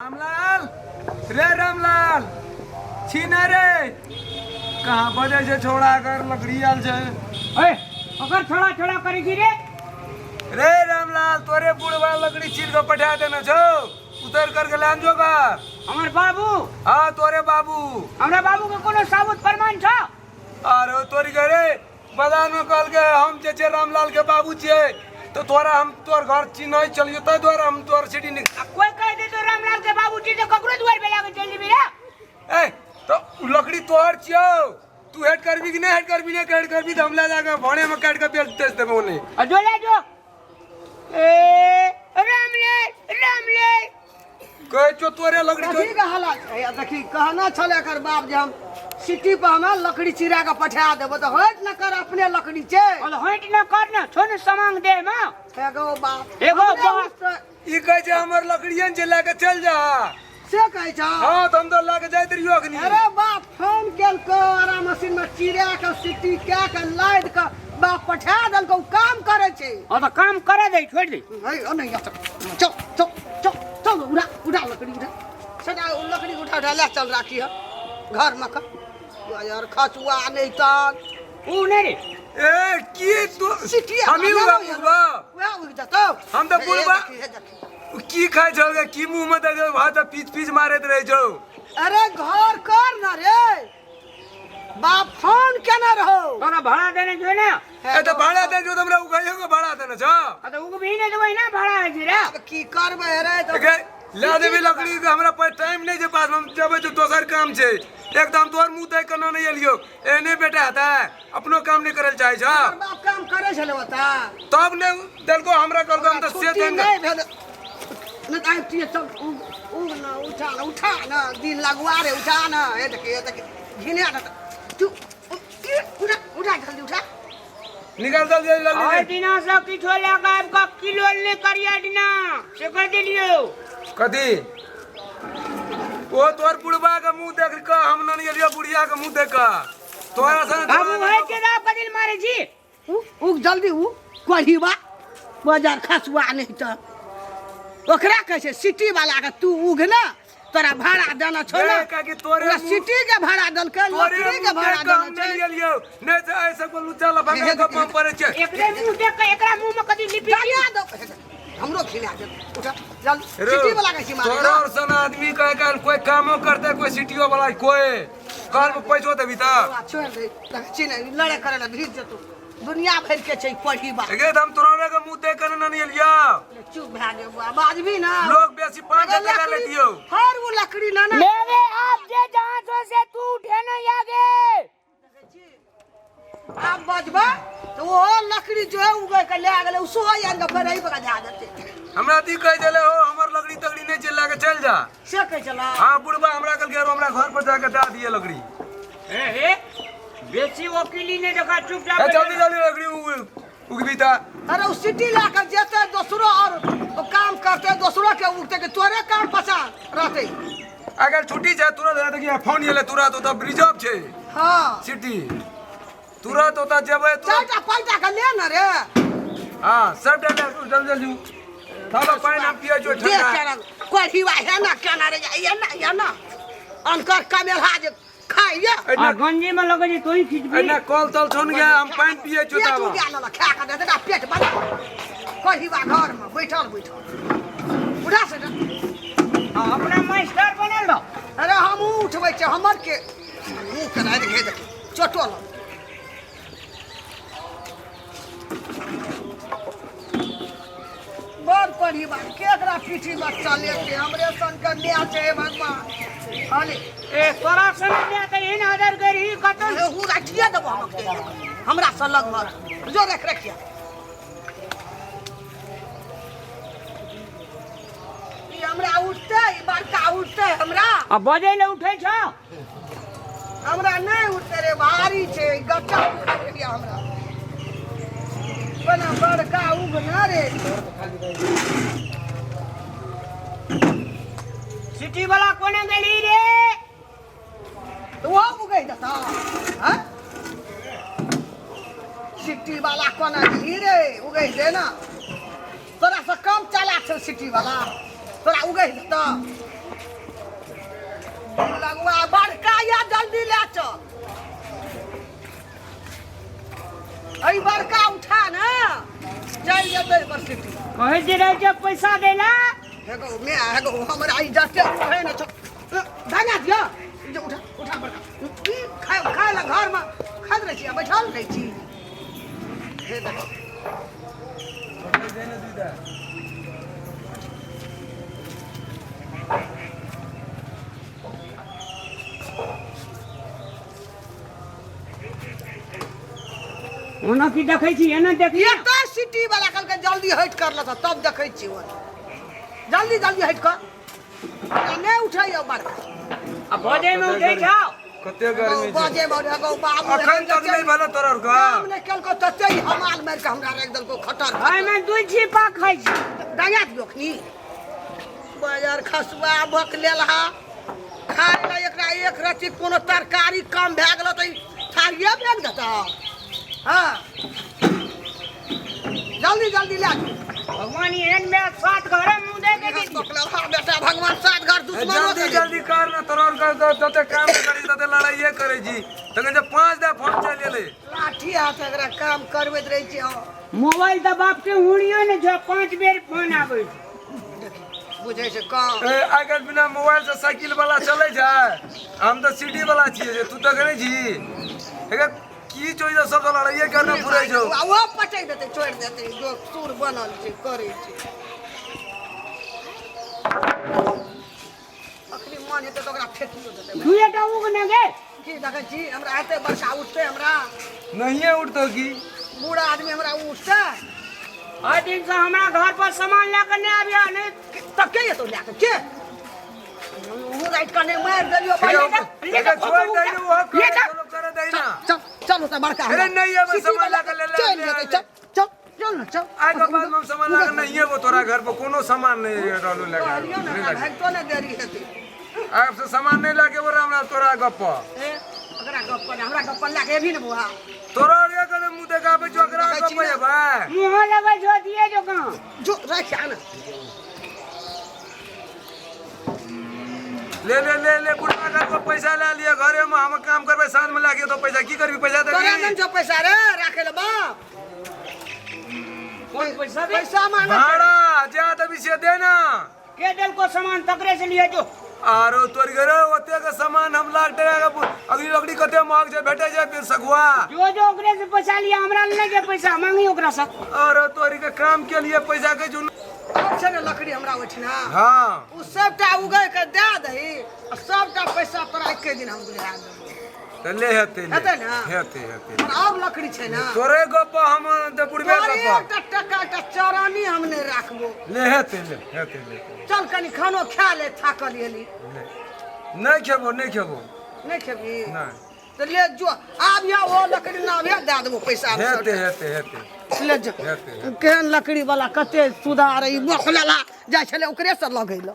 रामलाल रे रामलाल छी ना रे कहाँ बजै छै छोड़ा कर लकड़ी आयल छै। ए ओकर छोड़ा छोड़ा करै छी रे। रे रामलाल तोरे बुढ़वा लकड़ी छील के पठा देने छौ, उतर करके लान जो घर। हमर बाबू? हाँ तोरे बाबू। हमरा बाबू के कोनो साबुत प्रमाण छौ? अरे तोरी के रे बाजार में कहल के हम जे छै रामलाल के बाबू छियै तो तोरा हम तोर घर चिन्है चलियो ताहि दुआरे हम तोर सिटी निक आ कोई कह दे तो रामलाल के बाबू छी तो ककरो दुआर पे लाके चल जेबी रे। ए तो उ लकड़ी तोहर छियौ, तू हेड करबी कि नहीं हेड करबी? नहीं हेड करबी तो हम ले जाके भाड़े में काट के बेच बेच देबो ओने। आ जो ले जो। ए रामलाल रामलाल कहै छौ तोरे लकड़ी कथी के हालत है? देखी कहना छल एकर बाप जे हम सिटी पर हमरा लकड़ी चिरा के पठा देबो तऽ होइत न कर अपने लकड़ी छै। और होइत न कर न छो न समांग दे में। एगो बाप एगो हमरे बाप। उस- ई कहै छै हमर लकड़ियन जे लए के चल जा। से कहै छौ? हाँ तऽ हम तऽ लए के जाइत रहियो अखनी। अरे बाप फोन केलको आरा मशीन में चिरा के सिटी कए के लादि के बाप पठा देलको, उ काम करै छै। और तऽ काम करे दे छोड़ दे। है ओ नहीं चल चल चल चल चल उड़ा उड़ा लकड़ी उड़ा सदा उ लकड़ी उठा उठा ले चल राखी है घर में का यार खसुआ नहीं तन उ नहीं रे। ए की तू सिटी हम ही उगा बुढ़बा। वह उग जतौ। हम तऽ बुढ़बा। हे देखी। की खाइ छौ गे? की मुंह में दे दे भात पीच पीच मारैत रहै छौ। अरे घर कर ना रे बाप फोन केने रहो। तोरा भाड़ा देने जो ना। ए तऽ भाड़ा दे जो तऽ हमरा उगाइयो के भाड़ा देने छौ। आ तऽ उगबही नहीं देबै ना भाड़ा है जी रे। अब की करबै रे तऽ एके ला देबी लकड़ी के हमरा पास टाइम नहीं छै पास में, हम जेबै तऽ दोसर काम छै। एकदम तोहर मुंह देख के ना नहीं एलियो। एहने बेटा हेतै अपनो काम नहीं करल चाहै छौ। हमर बाप काम करै छलै ओतऽ। तब ने देलको हमरा कहलको हम तऽ से छुट्टी देन। नहीं भेल न तऽ आबि सब उग उग न उठा न उठा न दिन लगुआ रे उठा न हे देखी हे देखी घिने न तू उठा उठा जल्दी उठा निकाल जल्दी जल्दी और जल्दी। दिना से किछो लगाब क किलो ने करिया दिना से कर देलियो। कथी ओ तोर बुढ़बा के मुंह देख के हम न एलियो बुढ़िया के मुंह देख के तोरा सन अब उ है के राव कदिल मारे छी। उ उग जल्दी उ कोढ़ीबा बाजार खसुआ नहीं तऽ ओकरा कहै छै सिटी वाला के तू उग ना तोरा भाड़ा देना छौ ना। ए, काकी, तोरे ओकरा मुँह- सिटी के भाड़ा देलकै तोरे लकड़ी के मुंह भाड़ा देख के देना हम छै। नहीं एलियो नहीं तऽ ऐसे को लुच्चा लफंगा के गप्प पड़ै छै। एकरे मुंह देख के एकरा मुंह में कदी लिपि डरिया दो हमरो खिला दे उठा जल्दी सिटी वाला के मारे तोरा और सन आदमी कहे काल कोई कामो करते कोई सिटियो वाला कोई काल में पैसो देबी त छोड़ दे देखै छी ने लड़े करे ला भीज जेतौ दुनिया भरि के छै पढ़ी बा। एगे त हम तोरा के मुंह देख के नहीं एलियो। चुप भए गेल बुआ बाजबी ना। लोग बेसी 5 टका ले दियो। हर वो लकड़ी ना ना लेवे आप जे जहां से से तू उठे नहीं आगे। आप बजबा तो वो लकड़ी जो है उगे के ले गेलै उ सोई आन के फेर एहि पर जा देतै। हमरा ती कह देले हो हमर लकड़ी तकड़ी नहीं चल के चल जा। से कहै छला? हां बुढ़बा हमरा कल के हमरा घर पर जाके दे दिए लकड़ी। ए ए बेसी वकीली ने देखा चुपचाप। ए जल्दी जल्दी लकड़ी उगबी ता। अरे उ सिटी ला के जेतै दोसरो और ओ काम करते दोसरो के उगते के तोरे काम पचा रहतै। अगर छुट्टी छै तुरंत देखिए फोन एले तुरंत ओतऽ रिजर्व छै। हां सिटी तुरंत ओतऽ जेबै तुरंत। चारिटा पाँचटा के ले न रे। हां सब टा ले जल्दी जल्दी तब पानि हम पियै छियौ देख ठंडा। केना कोढ़ीवा हे ना केना रे ये ना ये ना अनकर कमेलहा जे खाइए। आ गंजी में लगे जे तोही खिचबी। एना कल तल छन गे हम पानि पियै छियौ पेट तब। उगा लेलक खा के दे पेट बना कोढ़ीवा घर में बैठल बैठल उठा से। अपना मास्टर बनल रहो। अरे हमहूँ उठबै छियै हमर के मुँह केना देखे देखे चोटो लग। बड़ परिवार केकरा पीठी में चले के हमरे सन के न्याय छै भगवान। अरे ए तोरा सन न्याय त एहन आदर करही कतौ। अरे उ राखिए देबो हम के हमरा से लग भर जो रख रखिए। ई हमरा उठते ई बड़का उठते हमरा। आ बजै ले उठै छौ? हमरा नहीं उठते रे भारी छै गच्चा उठै हमरा। बना बड़का उग ना रे। सिटी वाला कोने गेली रे? तो वो उगै देता हां सिटी वाला कोना गेली रे उगै दे ना। तोरा से कम चालाक छौ सिटी वाला तोरा उगै देता। हेतै एकर सीटी। कहै जे रहै छै पैसा दै ला। हे गो मैं हे गो हमरा ई जाते उठे न छौ दाना दिया जे उठा उठा बड़का ई खाय खाय ला घर में खाइत रहै छी आ बैठल रहै छी। हे देखो ओना की देखै छी एना देखी। एतऽ सिटी वाला कहलकै जल्दी हटि कर लऽ तब देखै छी ओना जल्दी जल्दी हटि कर आ नहि उठैया बड़का। आ बजै मे उठै छौ। कते गर्मी छै। बजे बजे गौ बाबू। अखन तक नहि भेल तोरा आर के? काम नहि केलको तते ही हमाल मारि कऽ हमरा राखि देलको खटर। एहिमे दुइ छिपा खाइ छी। दया दियौ खनी बाजार खसुआ बक लेलहा खाय लए एकरा एक रत्ती कोनो तरकारी कम भए गेलो तऽ ई थारिये फेंक देतौ। हँ जल्दी जल्दी लए जो। भगवान एहन मे सात घरे मुँह दे के दीदी। बकलेलहा बेटा भगवान सात घर दुश्मनो जल्दी के। जल्दी कर ना तोरा आर के जते काम करी तते लड़ाइए करै छी, तखन जे 5 दा फोन चलि एलै। लाठी हाथ एकरा काम करबैत रहै छी हम। मोबाइल तऽ बाप के हुड़ियो ने छौ, 5 बेर फोन आबै छै। बुझै छै काम। ए, आइ काल्हि बिना मोबाइल से साइकिल वाला चलै छै? हम तऽ सिटी वाला छियै जे तू देखने छी एकर की छौ, ई सब तऽ लड़ाइए करना पुरै छौ। आ ओ पटकि देतै छोड़ि देतै जो सुर बनल छै करै छै। अखनी मन हेतै तऽ ओकरा फेकियो देतै। दुएटा उग ने गे। की देखै छी हमरा हेतै बरसा उठतै हमरा? नहिए उठतौ की? बूढ़ा आदमी हमरा उठतै? आइ दिन से हमरा घर पर सामान लए कऽ नहि आबियह नहि। तऽ के एतौ लए कऽ? के मुँह राति कऽ नहि मारि देलियौ। ले जा, छोड़ि दही ने, ओहो ले जा। करे करे दही ना। चल चल ओतऽ बड़का। अरे नहीं आबै, सिटी सामान वाला लए कऽ ले ले, चलि ले, जेतै। ले। चल चल चल ने चल। आइ के बाद हम सामान लए कऽ नहिए एबो तोरा घर पर, कोनो सामान नहि रहलू लए कऽ। कहलियौ ने नहि हमरा लए भागितो नहि देरी हेतै। आब से सामान नहि लए के एबो रे हमरा तोरा गप्प पर। ए ओकरा गप्प पर हमरा गप्प पर लए कऽ एबही ने बौआ। तोरा आर के कने मुँह देखाबै छौ, ओकरा देखै छी गप्प ने। एबै। मुँहो लगै छौ दिए जकाँ। जो राखि आ ने। ले ले ले ले बुढ़ा घर पर पैसा लए लिअ, घरे में हम काम करबै, साँझ में लए के तो पैसा की करबी पैसा तोरा देबी? नहि छौ पैसा रे राखै लए बाप? कोन पैसा दे? पैसा मांगै छै। भाड़ा जा देबी से दे ना। के देलको सामान तकरे से लिए जो। आरो तोर घरे ओते के सामान हम लाख टका के अगली लकड़ी कते महग छै भेटै छै फिर सगुआ। जो जो ओकरे से पैसा लिया, हमरा नहीं के पैसा मांगी ओकरा से। आरो तोरी के काम के लिए पैसा के जुन और छै ने लकड़ी हमरा ओहिठिना। हाँ। ओ सबटा उगै के दए दही आ सबटा पैसा तोरा एके दिन हम बुझा देबौ। तऽ ले हेतै ले। हेतै ने? हेतै हेतै। पर और लकड़ी छै ने? तोरे गप हम तऽ बुढ़बे तोरे गप। एकटा टका एकटा चरनी हम नहि राखबो। ले हेतै ले हेतै ले। चल कनी खानो खा ले, थाकल एली। ले नहि खेबो नहि खेबो। नहि खेबही? नहि। तऽ ले जो आबिया ओ लकड़ी ना आबिया दए देबो पैसा हम हेतै सबटा। हेतै हेतै। ले जो। हेतै। केहन लकड़ी वाला कते सुधार ई बखलेला जाइ छलै ओकरे से लगैलो।